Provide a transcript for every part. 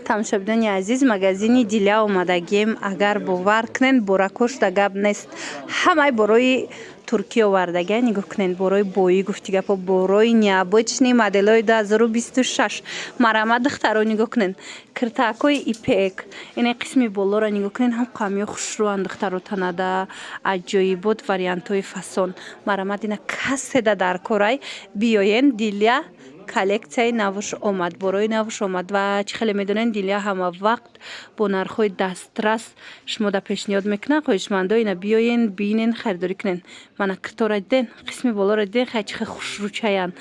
Тамошобинони азиз, магазини Диля омадагием. Агар бовар кунен, боракошда гап нест. Ҳамаи борои Туркия овардагия, нигоҳ кунед, борои боӣ, гуфти гапо, борои необычный, моделҳои 2026. Марҳамат, духтаро, нигоҳ кунед, киртакҳои ипек. Ина қисми болоро нигоҳ кунед, ҳам қамиё хушрӯанд, духтаро, танада аҷоибот, вариантҳои фасон. Марҳамат, ина каседа дар корай, биёен. Диля коллексияи навш омад, борои навш омад. Ва чӣ хеле медонед, Диля ҳама вақт бо нархҳои дастрас шумода пешниҳод мекунад. Хоҳишмандо, ина биёен, бинен, харидорӣ кунед. Мана киртора диден, қисми болоро диден, хай чӣ хел хушрӯчаянд,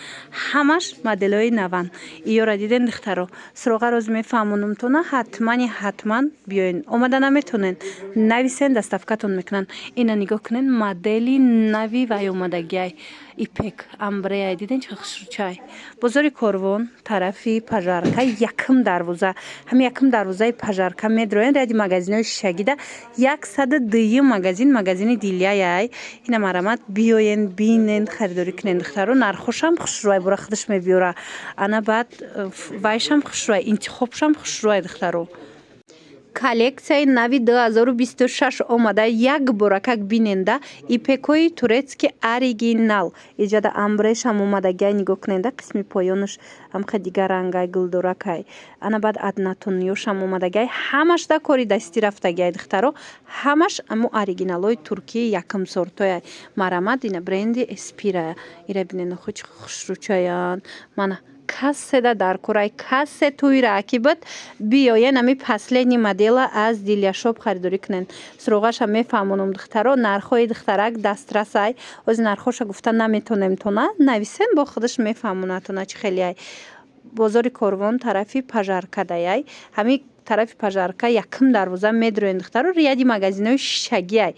ҳамаш моделҳои наванд. Иёра диден, духтаро, суроға роз мефаҳмонумтона. Ҳатмани ҳатман биёен. Омада наметонен, нависен, доставкатон мекунанд. Ина нигоҳ кунед, модели нави вай омадагиай, ипек амбреай, диден, чӣ хушрӯчай. Бозори Корвон, тарафи Пожарка, якм дарвоза, ҳами якм дарвозаи Пожарка медроен, ряди магазинҳои шишагида 102-юм магазин, магазини Диляяй. Ина марҳамат, биёен, бинен, харидорӣ кунен, духтаро. Нархошам хушрӯай, бора худаш мебиёра. Ана баъд вайшам хушрӯай, интихобшам хушрӯай, духтаро. Коллексияи нави 2026 омада, як боракак биненда, ипекҳои турецкий оригинал. Иҷада амбрешам омадагиай, нигоҳ куненда, қисми поёнаш амха дигар рангай, гулдоракай. Ана баъд однотонёшам омадагиай, ҳамаш да кори дастӣ рафтагиай, духтаро, ҳамаш амо оригиналҳои туркии якм сортояй. Марҳамат, ина бренди Эспира, ира бинен, охи чӣ хушрӯчаянд. Мана каседа дар корай, касе туйра ки буд, биёен, ами последний модела аз Диляшоп харидорӣ кунен. Суроғаша мефаҳмонам, духтаро. Нархҳои духтарак дастрасай. Ози нархҳоша гуфта наметонем тона, нависен, бо худаш мефаҳмонатона чӣ хелеай. Бозори Корвон, тарафи Пожаркадаяй, ҳами тарафи Пожарка якм дарвоза медроен, духтаро, ряди магазинҳои шишагиай,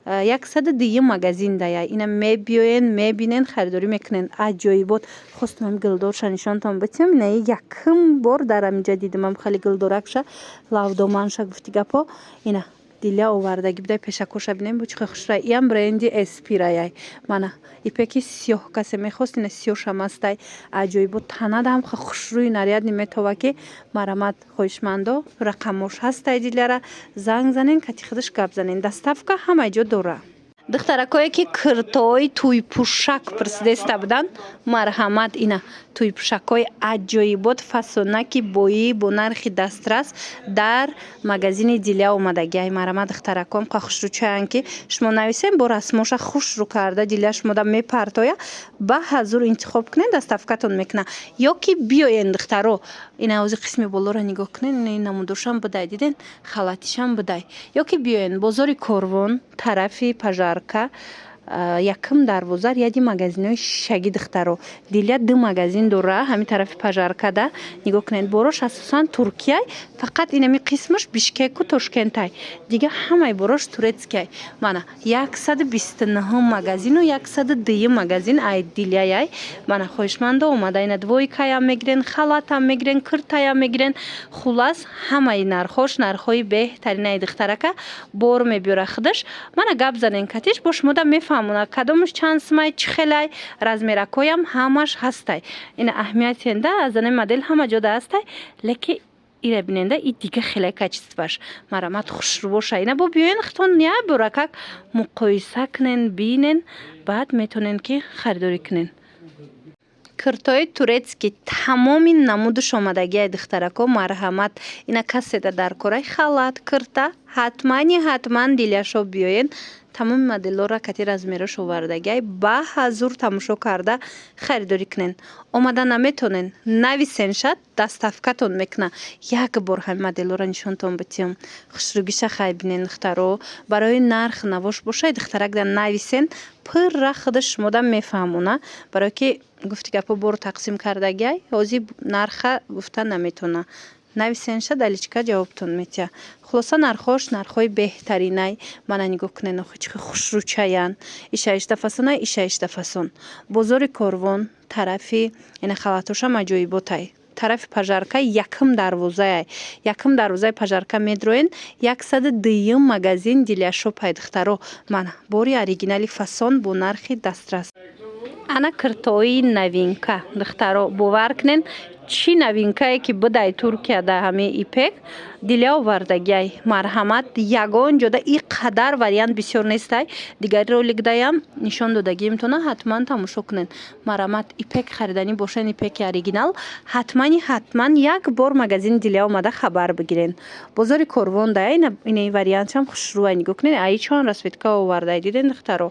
102-юм магазин дая. Ина мебиёен, мебинен, харидорӣ мекунен. Аҷоибот. Хостум ҳами гулдорша нишонтон битиҳам. Ина якм бор дар ҳаминҷа дидимам, хеле гулдоракша, лавдоманша, гуфти гапо. Ина Диля овардаги будай. Пешакоша бинем, бо чӣ хел хушрӯй. Иам бренди Эспираяй. Мана ипеки сиёҳ касе мехост, ина сиёҳшам ҳастай. Аҷоибот, танадаам хушрӯи нарядный метова ки. Марҳамат, хоҳишмандо, рақамош ҳастай, Диляра занг занен, кати худаш гап занен, доставка ҳамаи ҷо дора. Духтаракое ки киртои тӯйпӯшак пурсидеста буданд, марҳамат, ина тӯйпӯшакҳои аҷоибот, фасонаки боӣ бо нархи дастрас дар магазини Диля омадагиай. Марҳамат, духтараком, қа хушрӯчаянд ки шумо нависем, бо расмоша хушрӯ карда Диля шумода мепартоя. Ба ҳазур интихоб кунед, доставкатон мекунад. Ё ки биёен, духтаро. Ина ози қисми болоро нигоҳ кунед, ина ин намудошам будай, диден, халатишам будай. Ё ки биёен бозори Корвон, тарафи Пожарка, якм дарвоза, ряди магазинҳои шишагӣ. Духтаро, Диля ду магазин дора, ҳамин тарафи Пожаркада. Нигоҳ кунед, борош асосан Туркияй, фақат инами қисмаш Бишкеку Тошкентай, дига ҳамаи борош турецкияй. Мана 129-ум магазину 102-юм магазин ай Диляяй. Мана, хоҳишмандо, омада, ина двойкаям мегирен, халатам мегирен, киртаям мегирен. Хуллас, ҳамаи нархош нархҳои беҳтаринаи. Духтарака бор мебиёра худаш. Мана гап занен катиш, бо шумода мефаҳмонад, кадомаш чанд сумай, чӣ хелай, размеракҳоям ҳамаш ҳастай. Ина аҳамиятенда, аз ани модел ҳама ҷода ҳастай, лекин ира биненда, и дига хеле качестваш. Марҳамат, хушрӯ боша. Ина бо биёен, худтон як боракак муқоиса кунен, бинен, баъд метавонен ки харидорӣ кунен. Киртои турецкий тамоми намудаш омадагиай, духтарако. Марҳамат, ина каседа дар кораи халат, кирта, ҳатмани ҳатман Диляшо биёен. Тамоми моделҳоро кати размерош овардагиай, ба ҳазур тамошо карда харидорӣ кунен. Омада наметонен, нависен, шад доставкатон мекуна. Як бор ҳами моделҳоро нишонтон битиҳам, хушрӯгиша хай бинен, духтаро. Барои нарх навош бошад, духтаракда нависен, пурра худаш шумода мефаҳмона, барое ки гуфти гапо, бор тақсим кардагиай, ҳозир нарха гуфта наметавона. Нависенша, да личка ҷавобтон метиҳад. Хулоса, нархҳош нархҳои беҳтаринай. Мана нигоҳ кунед, охи чӣ хушрӯчаянд. Иша ишта фасонай, иша ишта фасон. Бозори Корвон, тарафи ина халатошам аҷоиботай, тарафи Пожарка, якм дарвозаай, якм дарвозаи Пожарка медроен, 102-юм магазин Диляшопай, духтаро. Мана бори оригинали фасон бо нархи дастрас. Ана киртои новинка, духтаро, бовар кунен. Чӣ новинкае ки будай Туркия да ҳамин ипек, Диля овардагиай. Марҳамат, ягон ҷода и қадар вариант бисёр нестай. Дигари роликдаям нишон додагиимтона, ҳатман тамошо кунед. Марҳамат, ипек хариданӣ бошен, ипеки оригинал, ҳатмани ҳатман як бор магазини Диля омада хабар бигирен. Бозори Корвон да инаи вариантшам хушрӯай, нигоҳ кунед, аи чанд расцветка овардай, диден, духтаро?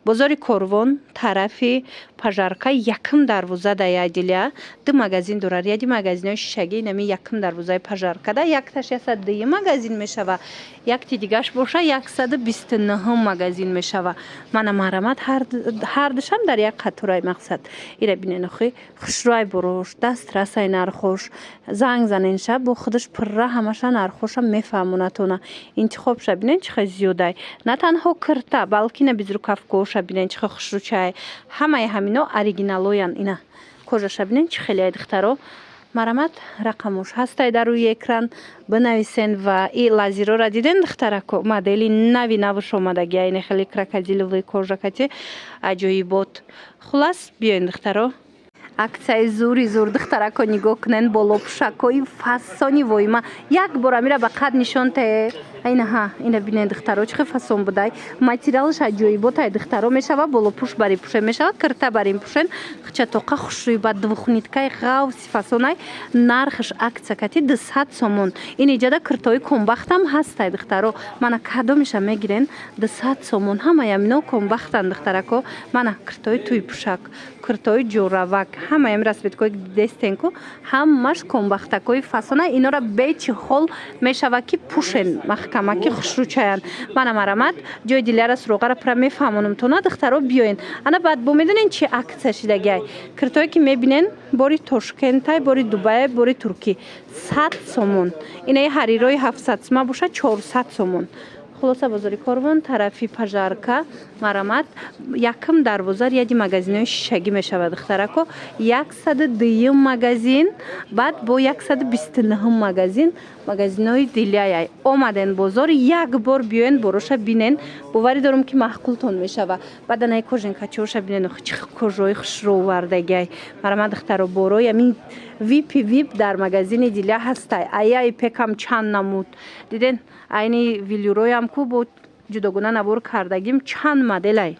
Бозори Корвон, тарафи Пожарка, якум дарвоза да я Диля ду магазин дорад. Ряди магазинҳои шишагӣ, инами якум дарвозаи Пожарка да якташ 102-юм магазин мешава, якти дигаш боша 129-ум магазин мешава. Мана, марҳамат, ҳардушам дар як қатораи. Мақсад, ира бинен, охи хушрӯай бурош, дастрасай нархош. Занг занен ша, бо худаш пурра ҳамаша нархоша мефаҳмонатона. Интихобша бинен, чӣ хел зиёдай. На танҳо кирта, балки на безрукавкоша бинен, чӣ хел хушрӯчай. Ҳамаи ҳамино оригиналоян. Ина кожаша бинен, чӣ хеле, духтаро. Марҳамат, рақамош ҳастай дар рӯи экран, бинависен. Ва и лазерора диден, духтарако? Модели нави навш омадагия, ина хеле крокодиловый кожа кати аҷоибот. Хулас, биёен, духтаро, аксияи зури зур. Духтарако, нигоҳ кунен, болопӯшакҳои фасони воима. Як бор амира ба қад нишон те. Ина ҳа, ина бинен, духтаро, чӣ хел фасон будай. Материалаш аҷоиботай, духтаро. Мешава болопӯш барин пӯшен, мешава кирта барин пӯшен. Хчатоқа хушрӯй ба двухниткаи ғавси фасонай. Нархаш аксия кати 200 сомон. Ин иҷада киртои комбахтам ҳастай, духтаро. Мана, кадомеша мегирен, 200 сомон. Ҳамаи амино комбахтан, духтарако. Мана киртои тӯйпӯшак, киртои ҷоравак, ҳамаи ами расцветкои дестенку, ҳамаш комбахтакҳои фасона. Инора бечи хол мешава ки пӯшен, маҳкамаки хушрӯчаянд. Мана, марҳамат, ҷои Диляра суроғара пура мефаҳмонам тона, духтаро, биёен. Ана баъд бо медонен, чи аксия шидагиай? Киртое ки мебинен, бори Тошкентай, бори Дубай, бори Туркӣ, 100 сомон. Инаи ҳарирои 700 сума бошад, 400 сомон. Хулоса, бозори Корвон, тарафи Пожарка, марҳамат, якум дарвоза, ряди магазинҳои шишагӣ мешавад, духтарако. 102-юм магазин, баъд бо 129-ум магазин, магазинҳои Диляяй. Омаден бозор, як бор биёен, бороша бинен, боварӣ дорам, ки маъқултон мешава. Баъд анаи кожанкачоша бинен, чӣ кожаҳои хушрӯ овардагиай. Марҳамат, духтаро, борои амин випи вип дар магазини Диля ҳастай. Ая ипекам чанд намуд диден, айни велюроям ку бо ҷудогона навор кардагим, чанд моделай.